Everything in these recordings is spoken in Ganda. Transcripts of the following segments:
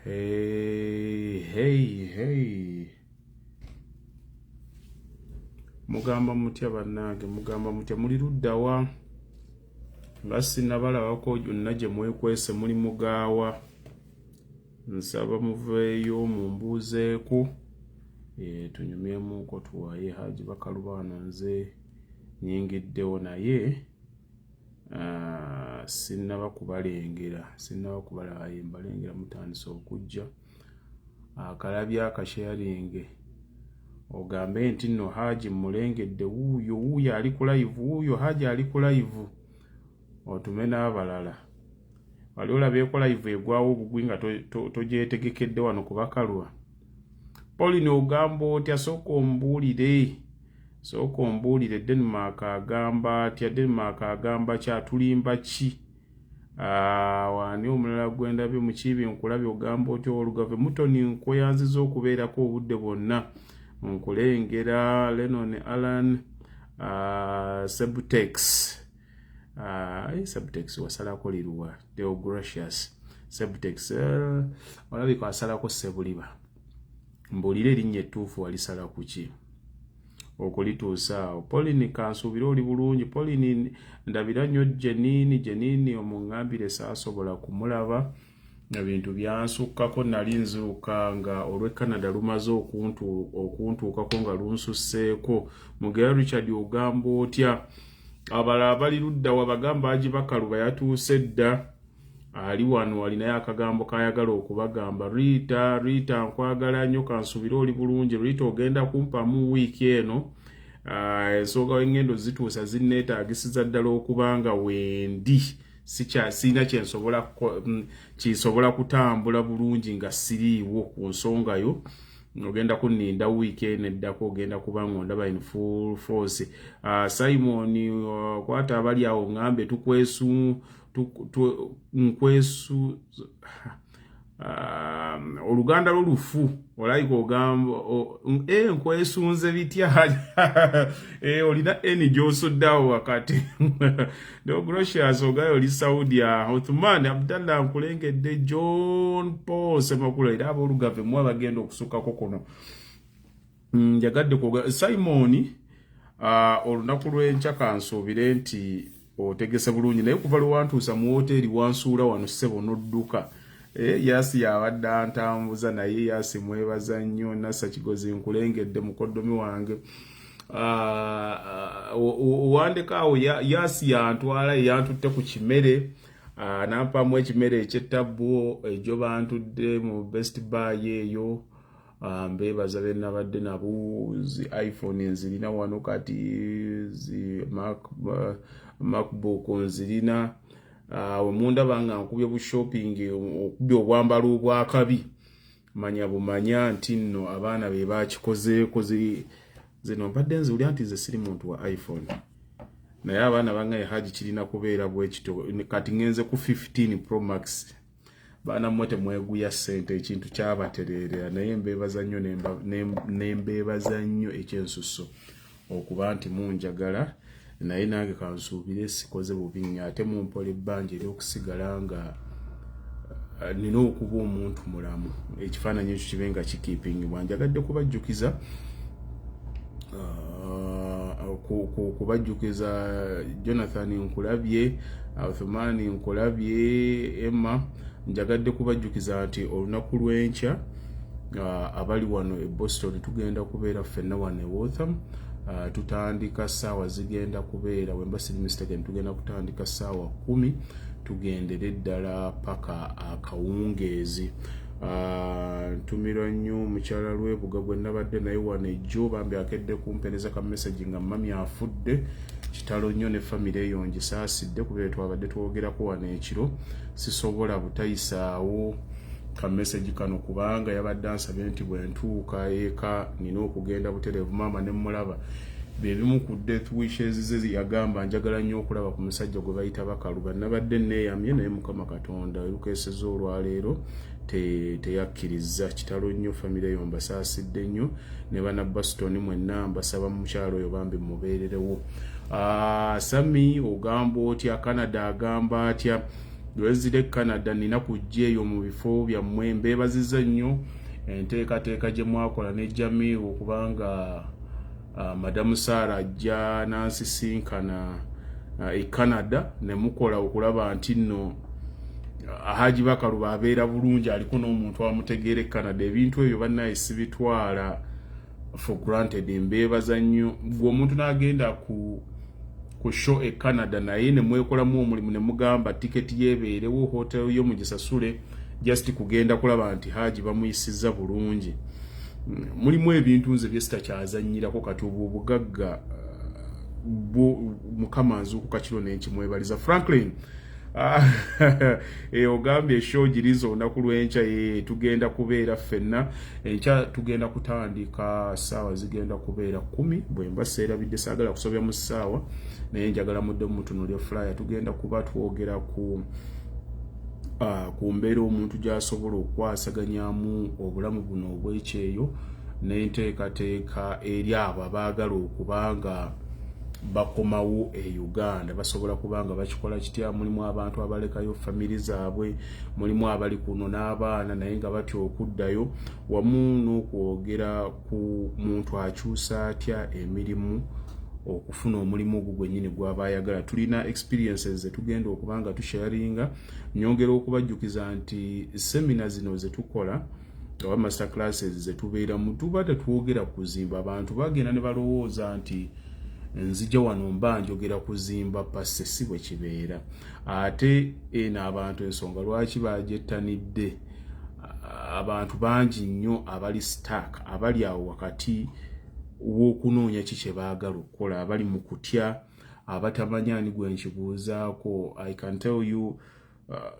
Hey, hey, hey. Mugamba mutya bannange, mugamba mutya, muli luddawa? Nga sinnabalabako gyonna gye mwekwese, muli mugaawa. Nsaba muveeyo mumbuuzeeko, tunyumyemuko tuwaye. Haji Bakaluba wano nze nyingiddewo, naye sinnaba kubalengera, sinnaba kubalaba. Ye mbalengera mutandise okujja. Akalabya akasharinge, ogambe nti nno Haji mmulengedde, wuuyo, wuuyo ali ku live, wuuyo Haji ali ku live, otume n'abalala. Wali olabyeko live egwawo obugwi nga togyetegekedde wano ku Bakaluba? Pauline, ogamba otya? Sooka ombuulire, sooka ombuulire, Denmark agamba atya? Denmark agamba ki? Atulimba ki? Wani omulala gwendabye? Mukiibi, nkulabye, ogamba otya? Olugave Mutoni, nkweyanziza okubeerako obudde bwonna, nkulengera. Lenon Alan, Sebtex, Sebtex wasalako liruwa? Deogracious Sebtex, olabika wasalako Sebuliba. Mbuulire erinnya ettuufu, walisala ku ki okulituusa awo? Pauline, kansuubire oli bulungi. Pauline, ndabira nnyo. Jenini, Jenini omuŋŋambire, saasobola kumulaba, ebintu byansukkako. Nali nziruka nga olw'e Canada lumaze okuntuukako nga lunsusseeko. Mugera Richard, ogamba otya? Abalala bali ludda wa? Bagamba Haji Bakaluba yatuuse dda, ali wano, alinayo akagambo kayagala okubagamba. Rita, Rita, nkwagala nnyo, kansuubire oli bulungi. Rita, ogenda kumpamu wiiki eno. Ensonga wengendo zituusa zinneetaagisiza ddala okuba nga wendi, sirina kyensobola kisobola kutambula bulungi nga siriiwo ku nsonga yo. Ogenda kunninda wiiki eno eddako, ogenda kuba nga ondaba in full force. Simon, kwata abali awo ŋŋambe tukwesu nkwesu oluganda lwo lufu, olayika ogamba nkwesunze bitya? Olina eni gy'osuddeawo wakati. Deogratias, ogayo oli Saudia. Othman Abdallah, nkulengedde. John Paul Semakula, era aboolugave mu abagenda okusukkako kuno. Njagadde kwoga Simon, olunaku lw'enkya kansuubire nti otegese bulungi, naye kuva lwe wantuusa mu woteeri wansuula wano ssebo n'odduka. Yasi yabadde antambuza, naye Yasi mwebaza nnyo. Nassa Kigozi, nkulengedde, mukoddomi wange. Wandeka awo, Yasi yantwala, yantutte ku kimere, nampamu ekimere ekyettabbu ejo bantudde mu Best Buy eyo. Mbeebaza be nabadde nabo. Zi iPhone nzirina wano kati, zi MacBook nzirina. Wemundaba nga nkubye bu shopping, okubye obwambalo obwakabi, manya bumanya nti nno abaana be bakikozeeko. Zino mbadde nziwulira nti nze siri muntu wa iPhone, naye abaana bangaye, "Haji, kirina kubeera bwekityo." Kati ngenze ku 15 Pro Max. Baana mmwe temweguya ssente, ekintu kyabatereerera, naye mbeebaza nnyo, nembeebaza nnyo ekyensusso okuba nti munjagala. Naye nange kansuubire sikoze bubi nnyo, ate mumpola ebbanja ery'okusigala nga nina okuba omuntu mulamu, ekifaananyi ekyo kibe nga kikeepingibwa. Njagadde kubajjukiza. Jonathan, nkulabye. Uthumani, nkulabye. Emma, njagadde kubajjukiza nti olunaku lw'enkya, abali wano e Boston, tugenda kubeera ffenna wano e Waltham. Tutandika ssaawa zigenda kubeera, wemba siri mistaken, tugenda kutandika ssaawa 10, tugendere ddala paka akawungeezi. Ntumirwa nnyo mukyala Lwebuga gwe nabadde naye wano ejjo, bambi akedde kumpereza ka message nga mami afudde. Kitalo nnyo, ne famire eyo ngisaasidde kubeera twabadde twogerako wano ekiro. Sisobola butayisaawo ka message kano kubanga yabadde ansabye nti bwe ntuuka eka nina okugenda butereevu maama ne mmulaba. Bebimu ku death wishes ze, yagamba, "Njagala nnyo okulaba ku musajja gwe bayita Bakaluba." Nabadde neeyamye, naye Mukama Katonda erukeeseza olwaleero teyakkiriza. Kitalo nnyo, famire eyo mbasaasidde nnyo, ne bana Boston mwenna mbasaba mukyalo oyo bambi mubeererewo. Sami, ogamba otya? Canada agamba atya? Lwezire Canada nina kujja eyo mu bifo byammwe. Mbeebaziza nnyo enteekateeka gye mwakola ne Jamiu, okubanga Madamu Saara ajja nansisinkana e Canada, ne mukola okulaba nti nno Haji Bakaluba abeera bulungi, aliko n'omuntu amutegeera e Canada. Ebintu ebyo bannaye sibitwala for granted. Mbeebaza nnyo. Gwe omuntu n'agenda ku show e Canada, naye ne mwekolamu omulimu ne mugamba tiketi yeebeerewo, hotel yo mugisasule, just kugenda kulaba nti Haji bamuyisizza bulungi. Mulimu ebintu nze byesitakyazannyirako kati. Obwo obugagga Mukama nzuukuka kiro nenkimwebaliza. Franklin, ogambye show giriza olunaku lw'enkya. Tugenda kubeera ffenna enkya, tugenda kutandika saawa zigenda kubeera 10 bwe mba seerabidde. Saagala kusobya mu ssaawa, naye njagala mudde mutunulye flyer. Tugenda kuba twogera ku mbeera omuntu gy'asobola okukwasaganyamu obulamu buno obwekyeyo n'enteekateeka eri abo abaagala okubanga bakomawo e Uganda, basobola kubanga bakikola kitya? Mulimu abantu abalekayo famiri zaabwe, mulimu abali kuno n'abaana naye nga batya okuddayo, wamu n'okwogera ku muntu akyusa atya emirimu okufuna omulimu ogwo gwennyini gw'aba ayagala. Tulina experiences zetugenda okuba nga tusharinga. Nyongera okubajjukiza nti seminar zino zetukola oba master classes zetubeeramu, tuba tetwogera kuzimba. Abantu bagenda ne balowooza nti nzija wano mba njogera kuzimba passe. Si bwe kibeera. Ate eno abantu ensonga lwaki bagyettanidde, abantu bangi nnyo abali stuck, abali awo wakati w'okunoonya ki kye baagala okukola, abali mu kutya, abatamanya ani gwe nkibuuzaako. I can tell you,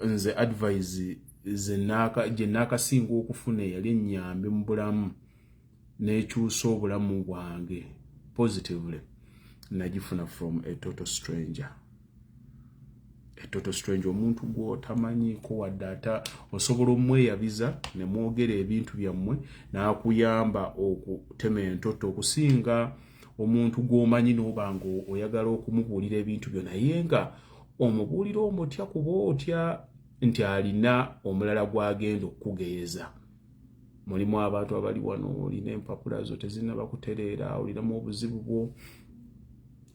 nze advice gye naakasinga okufuna eyali ennyambi mu bulamu n'ekyusa obulamu bwange positively, nagifuna from a total stranger, a total stranger, omuntu gw'otamanyiiko wadde ata osobola omweyabiza ne mwogera ebintu byammwe n'akuyamba okutema entoto, okusinga omuntu gw'omanyi n'oba nga oyagala okumubuulira ebintu byo, naye nga omubuulira omutya, kuba otya nti alina omulala gw'agenda okukugeeza. Mulimu abantu abali wano, olina empapula zo tezinaba kutereera, olinamu obuzibu bwo,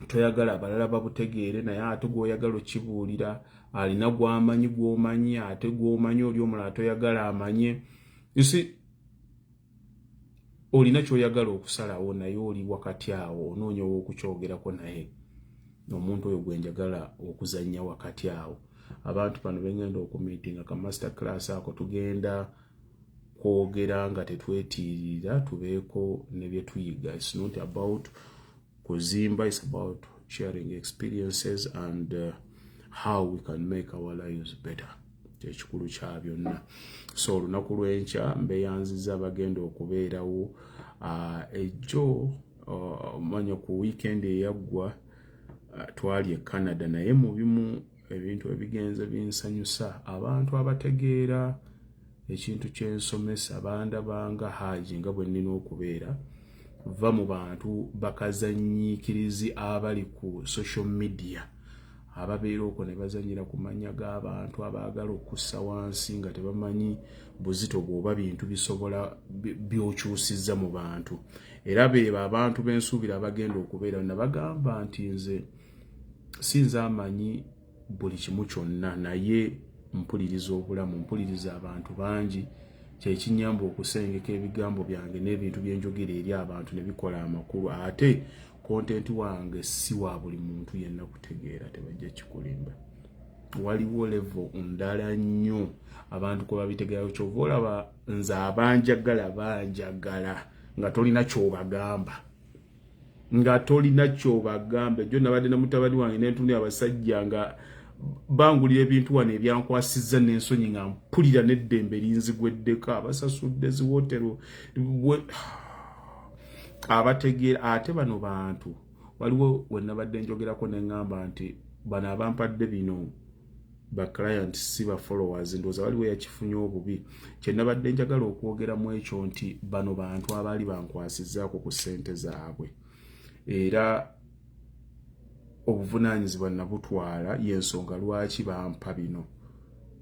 toyagala abalala babutegeere, naye ate gw'oyagala okibuulira alina gw'amanyi gw'omanyi, ate gw'omanyi oli omulala toyagala amanye. You see, olina ky'oyagala okusalawo, naye oli wakati awo onoonya ow'okukyogerako, naye omuntu oyo gwe njagala okuzannya wakati awo. Abantu bano bengenda okumiitinga ka master class ako, tugenda kwogera nga tetwetiirira, tubeeko ne bye tuyiga. It's not about kuzimba, it's about sharing experiences and how we can make our lives better. Kyekikulu kya byonna. So olunaku lw'enkya mbeyanziza abagenda okubeerawo. Ejjo manya ku weekend eyaggwa, twali e Canada, naye mu bimu ebintu ebigenze binsanyusa, abantu abategeera ekintu kyensomesa bandabanga Haji nga bwe nnina okubeera. Va mu bantu bakazanyiikirizi abali ku social media, ababeera okwo ne bazanyira ku mannya g'abantu, abaagala okussa wansi nga tebamanyi buzito bw'oba bintu bisobola by'okyusizza mu bantu. Era beebo abantu bensuubira abagenda okubeera. Nabagamba nti nze sinza amanyi buli kimu kyonna, naye mpuliriza obulamu, mpuliriza abantu bangi, kyekinyamba okusengeka ebigambo byange n'ebintu byenjogera eri abantu ne bikola amakulu. Ate content wange si wa buli muntu yenna kutegeera, tebajja kikulimba. Waliwo level ndala nnyo abantu kwe babitegeerayo. Kyova olaba nze abanjagala banjagala nga tolina kyobagamba, nga tolina kyobagamba. Ejjo nabadde na mutabani wange nentundi abasajja nga bangulira ebintu wano ebyankwasizza n'ensonyi, nga mpulira n'eddembe linzigweddeko. Abasasudde ziwotero abategeera. Ate bano bantu waliwo we nabadde njogerako ne ŋŋamba nti bano abampadde bino ba client, si ba followers. Ndowooza waliwo yakifunye obubi. Kye nabadde njagala okwogeramu ekyo nti bano bantu abaali bankwasizzaako ku ssente zaabwe, era obuvunaanyizibwa nabutwala, y'ensonga lwaki bampa bino.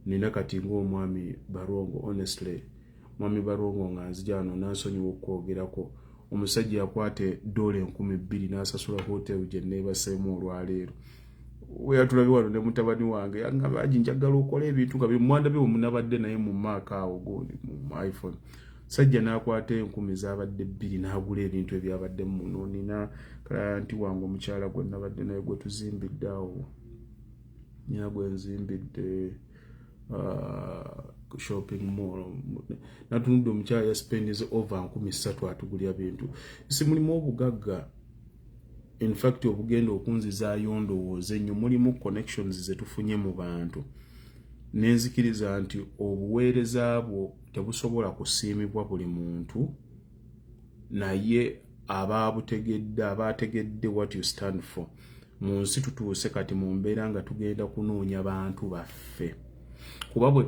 Nina kati ng'omwami Barongo, honestly, mwami Barongo, nga nzija wano nansonyiwa okwogerako. Omusajja yakwata $2,000 n'asasula hotel gye neebaseemu olwaleero. Weyatulabye wano ne mutabani wange, yangamba, "Haji, njagala okola ebintu nga mwandabye bwe naye mu maaka awo gundi mu iPhone." Sajja n'akwata enkumi zabadde bbiri n'agula ebintu ebyabadde muno. Nina client wange omukyala gwe nabadde naye gwe tuzimbidde awo, nina gwe nzimbidde shopping mall. Natunudde, omukyala yaspendize over 3,000 atugulya bintu. Si mulimu obugagga, in fact obugenda okunzizaayo ndowooza ennyo, mulimu connections zetufunye mu bantu. Nenzikiriza nti obuweereza bwo tebusobola kusiimibwa buli muntu, naye ababutegedde, abategedde what you stand for mu nsi. Tutuuse kati mu mbeera nga tugenda kunoonya bantu baffe, kuba bwe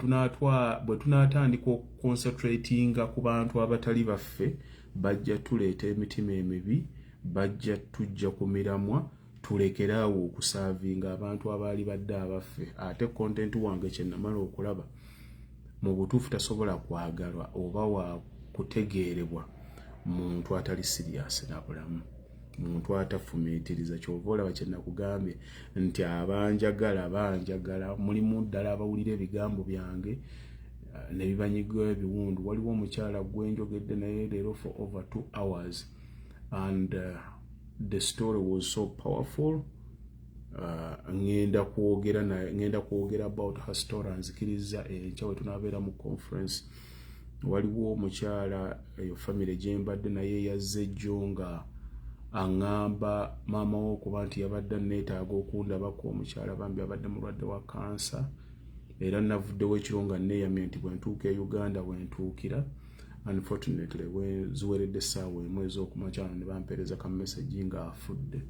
tunaatandika okuconcentratinga ku bantu abatali baffe, bajja tuleeta emitima emibi, bajja tujja ku miramwa, tulekeraawo okuservinga abantu abaali badde abaffe. Ate content wange kyenamala okulaba mu butuufu, tasobola kwagalwa oba wa kutegeerebwa muntu atali serious na bulamu, muntu atafumiitiriza. Kyova olaba kyenakugambye nti abanjagala banjagala, mulimu ddala abawulira ebigambo byange ne bibanyiga ebiwundu. Waliwo omukyala gwenjogedde naye leero for over 2 hours and the story was so powerful. Ngenda kwogera about her story, nzikiriza enkya we tunaabeera mu conference. Waliwo omukyala eyo famire gyembadde naye yazze ejjo nga aŋŋamba maama we okuba nti yabadde aneetaaga okundabako. Omukyala bambi abadde mulwadde wa kansa, era navuddewo ekiro nga neeyamye nti bwe ntuuka e Uganda bwe ntuukira. Unfortunately, ziweredde essaawa 1 ez'okumakyano ne bampeereza ka message ng'afudde.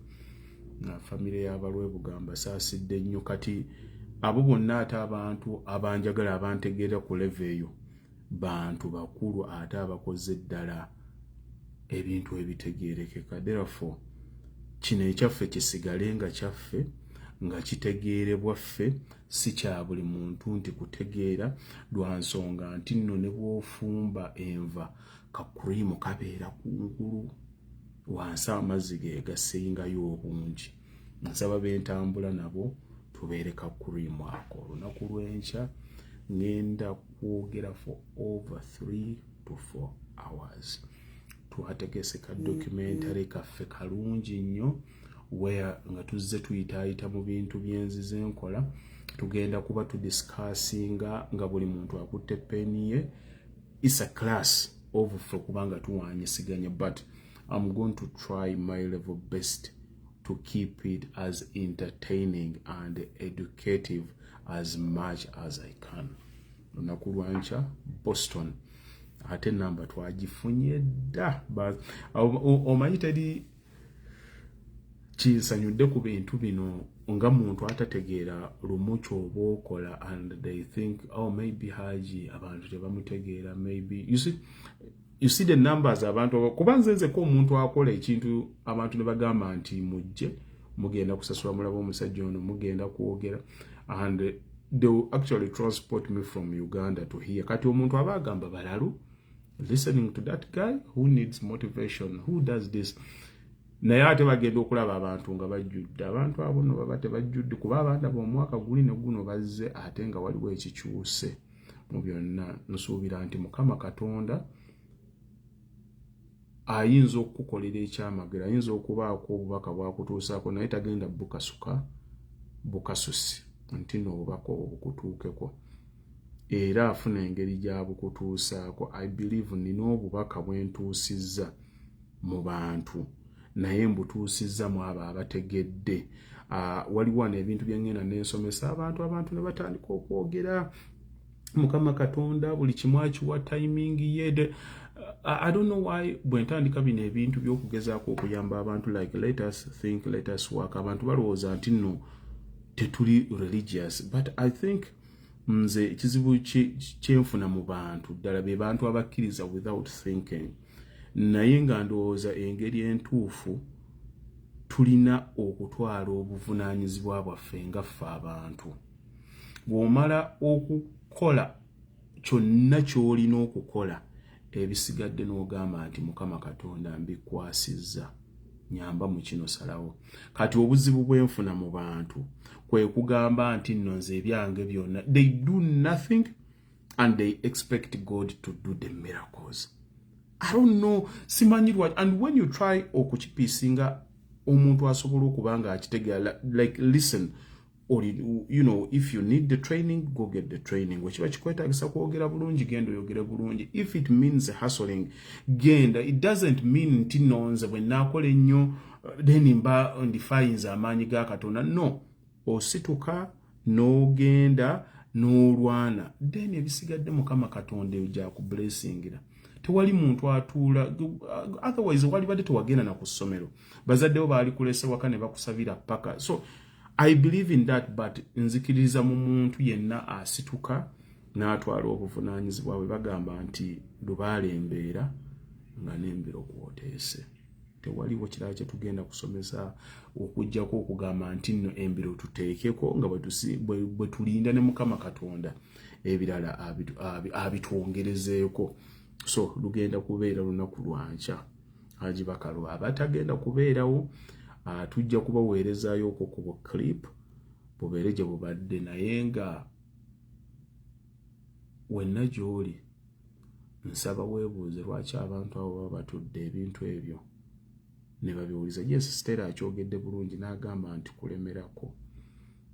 Famire y'abalwebugamba saasidde nnyo. Kati abo bonna ate abantu abanjagala, abantegeera ku level eyo, bantu bakulu ate abakoze ddala ebintu ebitegeerekeka. Therefore kino ekyaffe kisigale nga kyaffe, nga kitegeerebwa ffe, si kya buli muntu nti kutegeera lwa nsonga nti nno ne bw'ofumba enva, ka cream kabeera kungulu, wansi amazzi ge gasingayo obungi. Nsaba bentambula nabo tubeere ka cream ako. Olunaku lw'enkya ŋŋenda kwogera for over 3 to 4 hours. Twategese ka documentary kaffe kalungi nnyo, where nga tuzze tuyitaayita mu bintu byenzize nkola. Tugenda kuba tudiscussinga nga buli muntu akutte peni ye. Is a class of ffe kubanga tuwanyisiganya, but I'm going to try my level best to keep it as entertaining and educative as much as I can. Lunaku lwankya Boston, ate namba twagifunye dda. Omanyi teri kinsanyudde ku bintu bino nga muntu atategeera lumu kyoba okola and they think, "Oh, maybe Haji abantu tebamutegeera." Maybe you see the numbers abantu, kuba nze nzeko omuntu akola ekintu abantu ne bagamba nti mujje, mugenda kusasula mulaba omusajja ono, mugenda kwogera, and they will actually transport me from Uganda to here. Kati omuntu aba agamba balalu listening to that guy who needs motivation, who does this, naye ate bagenda okulaba abantu nga bajjudde. Abantu abo no baba tebajjudde, kuba abaana b'omwaka guli ne guno bazze, ate nga waliwo ekikyuse mu byonna. Nsuubira nti Mukama Katonda ayinza okukukolera ekyamagero, ayinza okubaako obubaka bwakutuusaako, naye tagenda bukasuka bukasusi nti nno obubaka obwo bukutuukeko, era afuna engeri gy'abukutuusaako. I believe nina obubaka bwentuusizza mu bantu, naye mbutuusizza mu abo abategedde. Waliwo wano ebintu byengenda nensomesa abantu, abantu ne batandika okwogera. Mukama Katonda buli kimu akiwa timing ye. I don't know why bwe ntandika bino ebintu by'okugezaako okuyamba abantu, like let us think, let us work, abantu balowooza nti nno tetuli religious. But I think nze ekizibu kyenfuna mu bantu ddala be bantu abakkiriza without thinking. Naye nga ndowooza engeri entuufu, tulina okutwala obuvunaanyizibwa bwaffe nga ffe abantu. Bw'omala okukola kyonna ky'olina okukola, ebisigadde n'ogamba nti, "Mukama Katonda, mbikwasizza, nyamba mu kino, salawo." Kati obuzibu bwenfuna mu bantu kwe kugamba nti nno nze ebyange byonna, they do nothing and they expect God to do the miracles. I don't know, simanyi lwaki. And when you try okukipiecinga, omuntu asobola okuba nga akitegeera, like, listen, or if you need the training, go get the training. Wekiba kikwetagisa kwogera bulungi, genda oyogere bulungi. If it means hustling, genda. It doesn't mean nti nonze bwe naakola ennyo then mba ndefyinga amaanyi ga Katonda. No, osituka n'ogenda n'olwana, then ebisigadde Mukama Katonda eyo gyakublessingira. Tewali muntu atuula. Otherwise walibadde tewagenda na ku ssomero, bazaddewo baali kulese waka ne bakusabira paka. So I believe in that, but nzikiriza mu muntu yenna asituka n'atwala obuvunaanyizibwa bwe. Bagamba nti lubaala embeera nga n'embiro kwoteese. Tewaliwo kirala kye tugenda kusomesa okugjako okugamba nti nno embiro tuteekeko nga bwe tulinda ne Mukama Katonda ebirala abitwongerezeeko. So lugenda kubeera lunaku lwankya. Haji Bakalu abatagenda kubeerawo, tujja kubaweerezaayo okwo ku bu clip bubeere gye bubadde. Naye nga wenna gy'oli, nsaba weebuuze lwaki abantu abo baba batudde ebintu ebyo ne babiwuliza. Yes, Stera akyogedde bulungi n'agamba nti kulemerako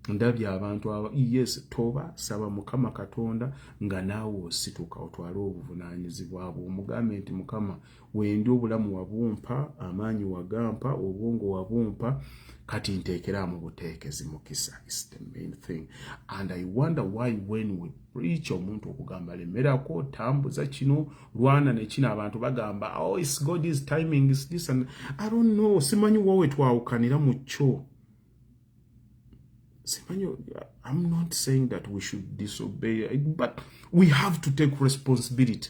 ndabye abantu aba. Yes, toba saba Mukama Katonda nga naawe osituka otwale obuvunaanyizibwa bwo, omugambe nti, "Mukama, wendi, obulamu wabumpa, amaanyi wagampa, obwongo wabumpa, kati nteekeramu buteekezi mukisa." Is the main thing. And I wonder why when we preach omuntu okugamba lemerako, tambuza kino, lwana nekino, abantu bagamba, "Oh, it's God is timing, is this." And I don't know, simanyi wowe twawukanira mu kyo, simanyi. I'm not saying that we should disobey, but we have to take responsibility.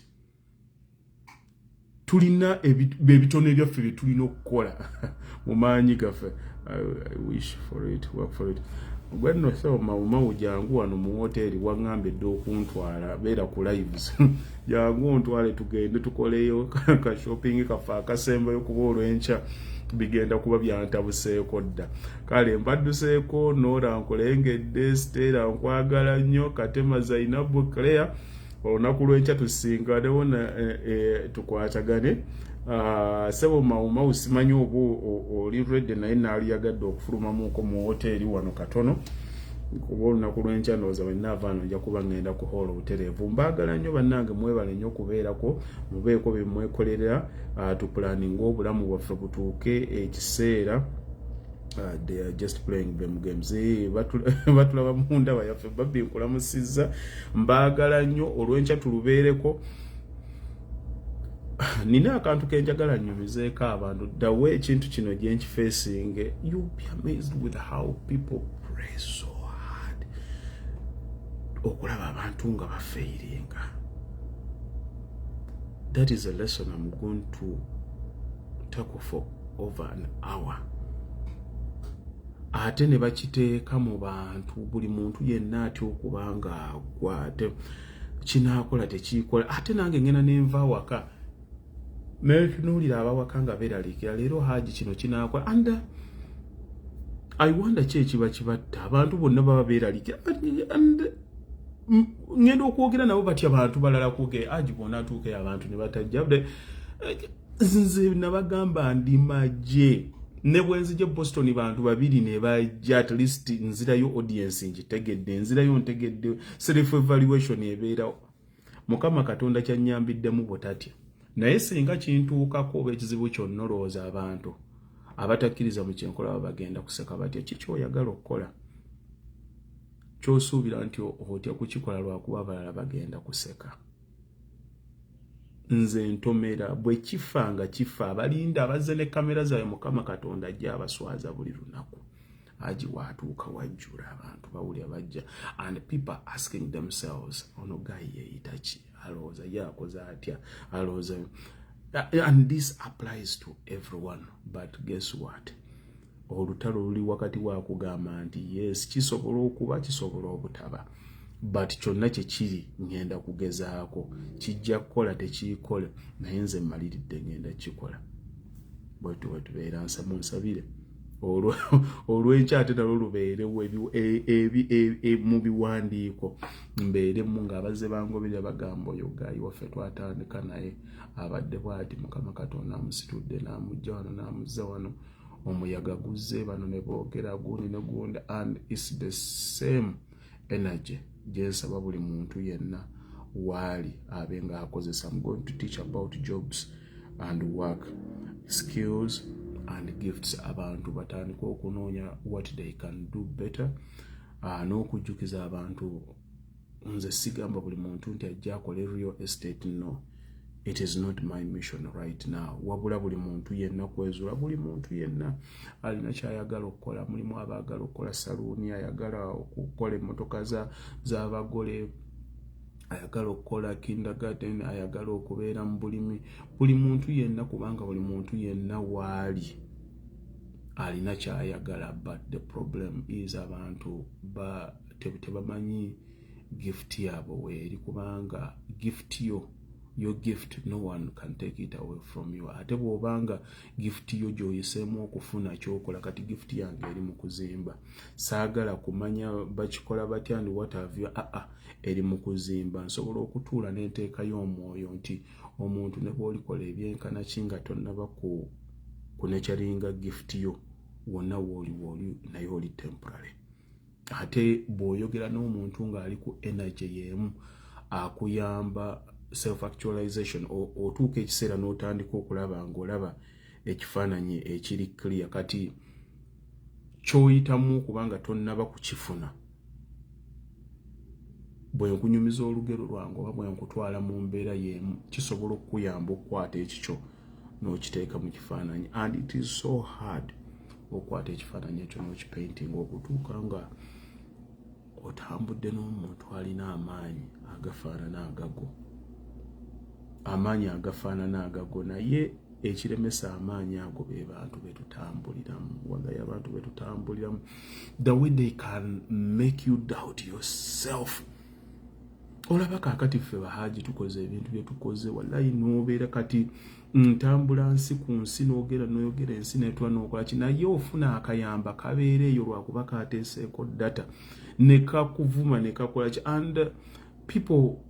Tulina ebitono ebyaffe bye tulina okukola mu maanyi gaffe. I wish for it, work for it. Gwe nno sebo Mawumawu, jangu wano mu woteeri waŋŋambedde okuntwala, beera ku lives, jangu ontwale tugende tukoleyo ka shopping kaffe akasembayo, kuba olw'enkya bigenda kuba byantabuseeko dda. Kale mbadduseeko. Noora nkulengedde, Stera nkwagala nnyo, Katema, Zainabu, Claire. Olunaku lw'enkya tusinganewo tukwatagane. Sebo Mawumawu, simanyi oba oli ready, naye naaliyagadde okufulumamuko mu woteeri wano katono, kuba olunaku lw'enkya ndowooza bwe nnaava nja kuba ngenda ku hall obutereevu. Mbaagala nnyo bannange, mwebale nnyo okubeerako, mubeeko bye mwekolerera. Tuplanninga obulamu bwaffe butuuke ekiseera. They are just playing them games. Batulaba mu ndaba yaffe. Babbi, nkulamusizza, mbaagala nnyo. Olw'enkya tulubeereko. Nina akantu kenjagala nnyumizeeko abantu dawe ekintu kino gyenkifeesinge. You be amazed with how people pray so hard okulaba abantu nga bafailinga. That is a lesson I'm going to tackle for over an hour. Ate ne bakiteeka mu bantu, buli muntu yenna atya okuba nga agwa, ate kinaakola tekiikola. Ate nange ngenda nenva awaka netunuulira abawaka nga beeraliikira, leero Haji kino kinaakola. And I wonder ki ekiba kibatta. Abantu bonna baba beeraliikira and ngenda okwogera nabo batya bantu balala kwogera Haji bwona atuukeyo abantu ne batajja. Nze nabagamba ndi magye, ne bwenzija Boston bantu babiri ne bajja, at least nzirayo audience ngitegedde, nzirayo ntegedde self evaluation ebeerawo. Mukama Katonda kyanyambiddemu butatya, naye singa kintuukako oba ekizibu kyonna, olowooza abantu abatakkiriza mu kyenkola baba bagenda kuseka batya? Kikyoyagala okukola kyosuubira nti otya kukikola lwakuba abalala bagenda kuseka? Nze ntomera bwe kifa nga kifa. Abalinda abazze ne kamera zaabwe, Mukama Katonda ajja abaswaza buli lunaku. Aji waatuuka wajjula abantu bawulira bajja, and people asking themselves, "Ono guy yeeyita ki? Alowooza ye akoze atya? Alowooza?" And this applies to everyone. But guess what? Olutalo luli wakati wakugamba nti yes, kisobola okuba, kisobola obutaba. But kyonna kyekiri, ngenda kugezaako. Kijja kukola, tekiikole, naye nze mmaliridde, ngenda kikola. Bwetu bwe tubeera. Munsabire olw'enkya ate nalwo lubeerewo mu biwandiiko, mbeeremu ng'abazze bangoberera bagamba, "Oyo guy waffe twatandika naye abadde bw'ati, Mukama Katonda amusitudde n'amugja wano n'amuzza wano, omuyaga guzze, bano ne boogera gundi ne gundi." And it's the same energy gyensaba buli muntu yenna waali abe ng'akozesa. I'm going to teach about jobs and work skills and gifts. Abantu batandika okunoonya what they can do better, n'okujjukiza abantu. Nze sigamba buli muntu nti ajja akole real estate. No, it is not my mission right now. Wabula buli muntu yenna kwezula, buli muntu yenna alina kyayagala okukola. Mulimu abaagala okukola saluuni, ayagala okukola emmotoka z'abagole, ayagala okukola kindergarten, ayagala okubeera mu bulimi, buli muntu yenna, kubanga buli muntu yenna waali alina kyayagala. But the problem is abantu tebamanyi gift yaabwe weeri, kubanga gift yo, your gift, no one can take it away from you. Ate bw'obanga gift yo gy'oyiseemu okufuna kyokola, kati gift yange eri mu kuzimba, saagala kumanya bakikola batya and what have you. Aa, eri mu kuzimba. Nsobola okutuula n'enteekayo omwoyo nti omuntu ne bw'olikola ebyenkana ki nga tonnaba ku kunurturinga gift yo, wonna wooli wooli naye oli temporary. Ate bw'oyogera n'omuntu ng'ali ku energy y'emu, akuyamba self actualization. Otuuka ekiseera n'otandika okulaba ng'olaba ekifaananyi ekiri clear. Kati ky'oyitamu kubanga tonnaba kukifuna, bwe nkunyumiza olugero lwange oba bwe nkutwala mu mbeera y'emu, kisobola okukuyamba okukwata ekikyo n'okiteeka mu kifaananyi. And it is so hard okukwata ekifaananyi ekyo n'okipainting okutuuka nga otambudde n'omuntu alina amaanyi agafaanana agago, amaanyi agafaanana agago. Naye ekiremesa amaanyi ago be bantu betutambuliramu. Wallahi, abantu betutambuliramu, the way they can make you doubt yourself. Olaba kaakati ffe bahaji tukoze ebintu byetukoze, wallahi, nobeera kati ntambula nsi ku nsi, noogera noyogera ensi netwa nokolaki, naye ofuna akayamba kabeera eyo lwakuba kateeseeko data ne kakuvuma ne kakolaki. And people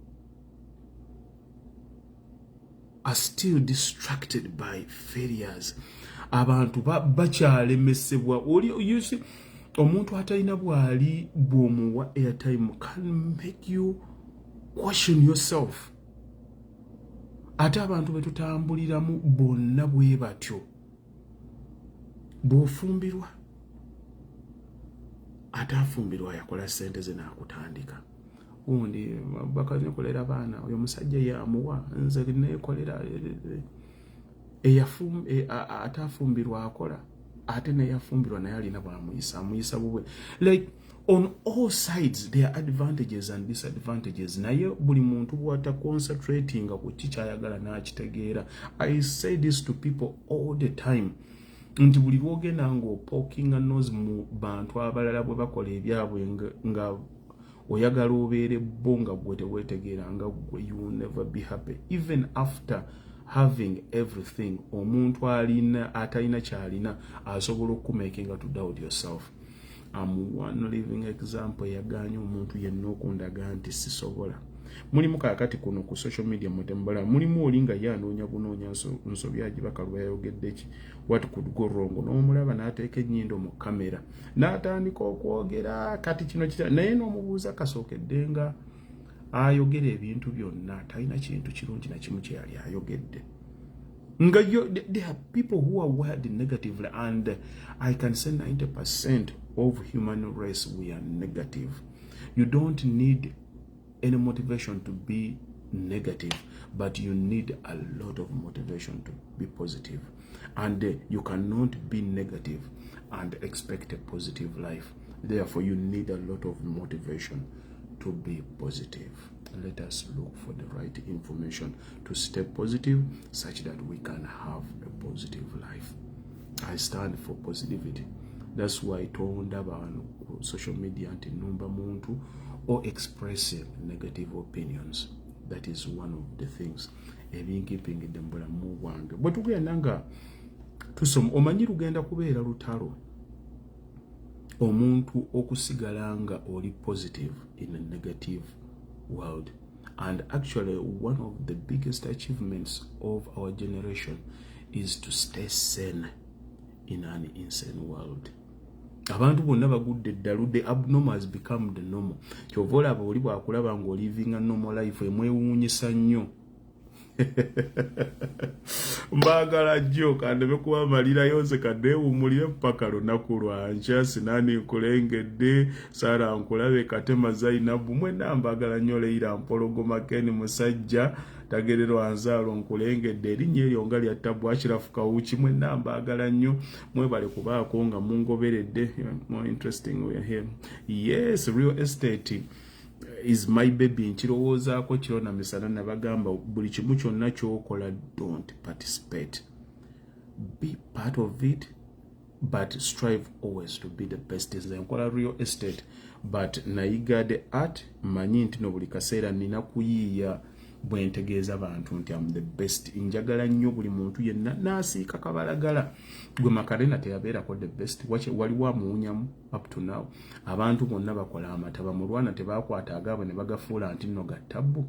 are still distracted by failures. Abantu bakyalemesebwa. You see, omuntu atalina bwali bw'omuwa airtime can make you question yourself. Ate abantu betutambuliramu bonna bwe batyo. Bw'ofumbirwa, ate afumbirwa yakola ssente ze n'akutandika gundi bakanekolera baana, oyo omusajja yamuwa, nze nekolera. Ate afumbirwa akola, ate neyafumbirwa naye alina bwamuyisa, amuyisa bubwe. Like, on all sides there are advantages and disadvantages. Naye buli muntu bwata concentratinga ku ki kyayagala n'akitegeera. I say this to people all the time nti buli lwogenda ng'opokinga nose mu bantu abalala bwe bakola ebyabwe, nga oyagala obeere bo, nga gwe teweetegeera nga gwe, you will never be happy even after having everything. Omuntu alina atalina kyalina asobola okumakinga to doubt yourself. Am one living example eyagaanya omuntu yenna okundaga nti sisobola. Mulimu kaakati kuno ku social media mwetemubala, mulimu oli nga ye anoonya bunoonya nsobi agibakaluba, yayogedde ki, what could go wrong, n'omulaba n'ateeka ennyindo mu kamera n'atandika okwogera kati kino kita, naye n'omubuuza kasookedde nga ayogera ebintu byonna, talina kintu kirungi na kimu kye yali ayogedde. Nga yo, there are people who are wired negatively, and I can say 90% of human race, we are negative. You don't need any motivation to be negative, but you need a lot of motivation to be positive. And you cannot be negative and expect a positive life. Therefore, you need a lot of motivation to be positive. Let us look for the right information to stay positive such that we can have a positive life. I stand for positivity. That's why tondaba wano ku social media nti numba muntu or expressing negative opinions. That is one of the things ebinkeepingidde mu bulamu bwange. Bwe tugenda nga tusoma, omanyi lugenda kubeera lutalo omuntu okusigala nga oli positive in a negative world. And actually, one of the biggest achievements of our generation is to stay sane in an insane world. Abantu bonna bagudde eddalu. The abnormal has become the normal. Kyova olaba oli bwakulaba ng'olivinga normal life, emwewuunyisa nnyo. Mbaagala jjo, kandeme kubamalirayo. Nze kaneewummulire paka lunaku lwankya. Sinani nkulengedde, Sara nkulabe, Katema Zainabu, mwenna mbaagala nnyo. Leira Mpologoma, Keni Musajja Tagererwa Nzaalo, nkulengedde. Erinnya eryo nga lya tabu. Ashirafu Kawuki, mwenna mbaagala nnyo, mwebale kubaako nga mungoberedde. More interesting, we are here. Yes, real estate is my baby. Nkirowoozaako kiro na misana. Nabagamba, buli kimu kyonna kyokola, don't participate, be part of it, but strive always to be the best. Nze nkola real estate, but nayiga the art. Manyi nti no buli kaseera nina kuyiiya bwe ntegeeza bantu nti am the best. Njagala nnyo buli muntu yenna n'asiika kabalagala. Gwe Makarena teyabeerako the best? Waliwo amuwunyamu up to now. Abantu bonna bakola amataba mulwana, tebakwata agaabwe ne bagafuula nti nno ga tabbu.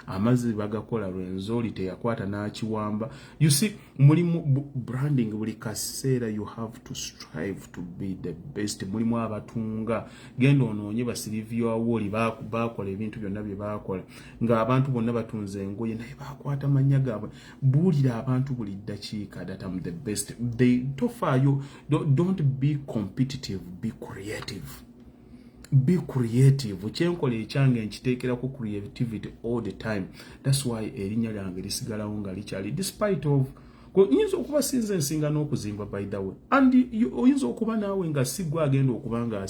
Amazzi bagakola Lwenzoli teyakwata n'akiwamba. You see, mulimu branding. Buli kaseera you have to strive to be the best. Mulimu abatunga, genda onoonye basirivyoawoli, bakola ebintu byonna bye bakola ng'abantu bonna batunze engoye, naye bakwata mannya gaabwe. Buulira abantu buli ddakiika that am the best. They tofaayo. Don't be competitive, be creative, be creative. Kyenkola ekyange nkiteekerako creativity all the time. That's why erinnya lyange lisigalawo nga likyali, despite of nyinza okuba sinze nsinga n'okuzimba, by the way. And oyinza okuba naawe nga si gwe agenda okuba nga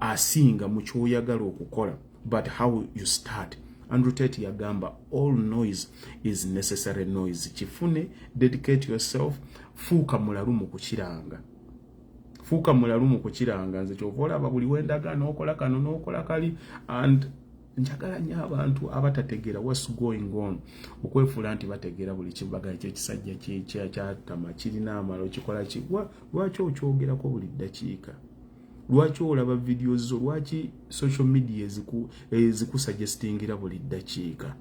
asinga mu kyoyagala okukola, but how you start. Andrew Tate yagamba, "All noise is necessary noise." Kifune, dedicate yourself, fuuka mulalu mu kukiranga, fuuka mulalu mu kukiranga. Nze kyova olaba buli wendaga n'okola kano n'okola kali, and njagala nnyo abantu abatategeera what's going on okwefuula nti bategeera buli kibaga. Ekyo ekisajja kyatama, kirina amalo, kikola kigwa. Lwaki okyogerako buli ddakiika? Lwaki olaba videos zo? Lwaki social media ezikusuggestingira buli ddakiika?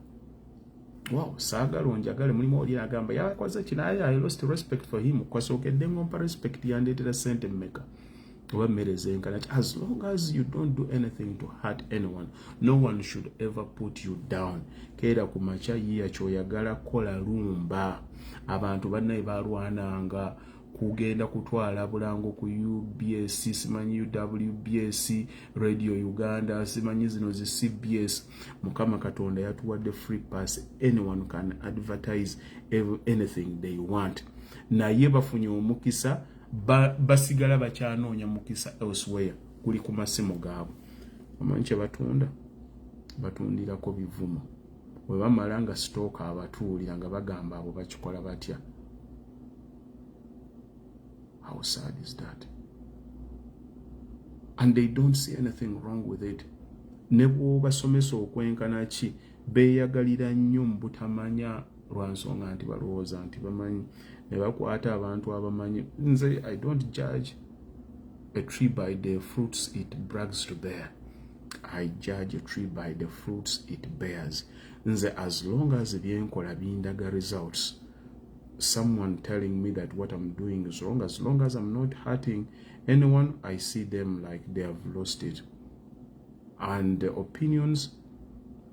Wow, saagala onjagale. Mulimu oli agamba yakoze kino, aye I lost respect for him. Kwasookedde ngompa respect, yandeetera sente mmeka oba mmere zenkana? As long as you don't do anything to hurt anyone, no one should ever put you down. Keera ku makya, yiya kyoyagala kola, lumba abantu. Bannaye balwananga kugenda kutwala bulango ku UBS, simanyi UWBS, Radio Uganda, simanyi zino zi CBS. Mukama Katonda yatuwadde free pass. Anyone can advertise anything they want, naye bafunye omukisa, basigala bakyanoonya mukisa elsewhere. Guli ku masimu gaabwe. Omanyi kye batunda? Batundirako bivumo. Bwe bamala nga sitooka abatuulira nga bagamba abo bakikola batya. How sad is that? And they don't see anything wrong with it. Ne bw'obasomesa okwenkana ki, beeyagalira nnyo mu butamanya, lwa nsonga nti balowooza nti bamanyi, ne bakwata abantu abamanyi. Nze I don't judge a tree by the fruits it brags to bear. I judge a tree by the fruits it bears. Nze as long as byenkola bindaga results, someone telling me that what I'm doing is wrong, as long as I'm not hurting anyone, I see them like they have lost it. And the opinions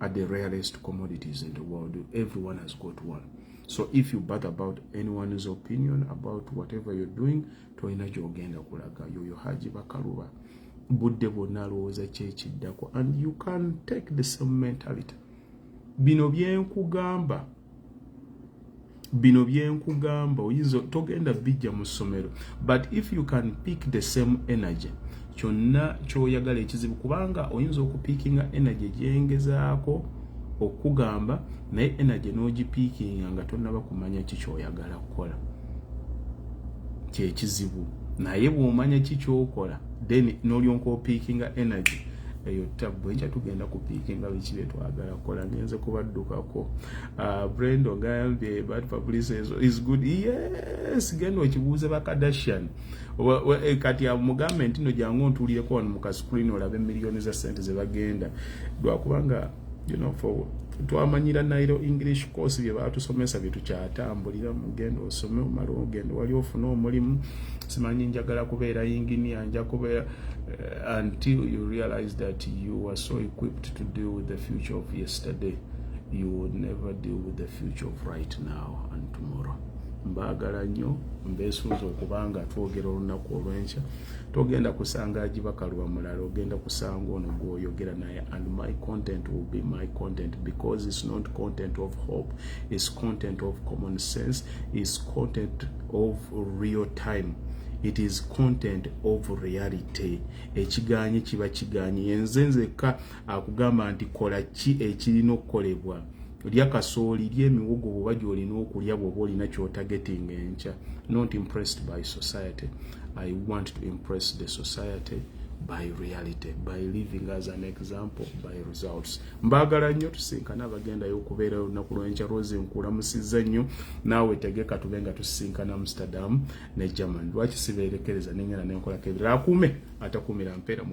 are the rarest commodities in the world. Everyone has got one. So if you bother about anyone's opinion about whatever you're doing, tolina gy'ogenda kulaga. Yoyo Haji Bakaluba budde bwonna alowooza kyekiddako, and you can take the same mentality. Bino byenkugamba, bino byenkugamba, oyinza togenda bijja mu ssomero, but if you can pick the same energy, kyonna kyoyagala. Ekizibu kubanga oyinza okupickinga energy gyengezaako okugamba, naye energy n'ogipickinga nga tonnaba kumanya ki kyoyagala kukola, kyekizibu. Naye bw'omanya ki kyokola, then n'olyoka opickinga energy, Eyo tabbu. Enkya tugenda kupiikinga biki byetwagala kukola. Ngenze kubaddukako. Brendo gambye, "But publicity is good." Yes, genda okibuuze ba Kardashian. Kati mugambe nti no, jangu ontuulireko wano mu kascreen olabe miliyoni za sente ze bagenda, lwakubanga for twamanyira nairo English course bye batusomesa byetukyatambulira. Mugenda osome, omala ogenda wali ofune omulimu, simanyi njagala kubeera engineer, nja kubeera, until you realize that you are so equipped to deal with the future of yesterday, you would never deal with the future of right now and tomorrow. Mbaagala nnyo, mbeesuuza okubanga twogera olunaku olw'enkya. Togenda kusanga agibakaluba mulala, ogenda kusanga ono gwoyogera naye. And my content will be my content because it's not content of hope, it's content of common sense, it's content of real time, it is content of reality. Ekiganye kiba kiganye. Yenze nzekka akugamba nti kola ki ekirina okukolebwa. Lya kasooli, lya emiwogo bwoba gyolina okulya, bwoba olina kyotargetinga enkya. Not impressed by society. I want to impress the society by reality, by living as an example, by results. Mbaagala nnyo, tusinkana abagendayo okubeera olunaku lwenkya. Rose, nkulamusizza nnyo naawe. Tegeka tube nga tusisinkana Amsterdam ne German. Lwaki sibeerekereza nengenda nenkolako ebirala? Akuume atakuumira mpeera.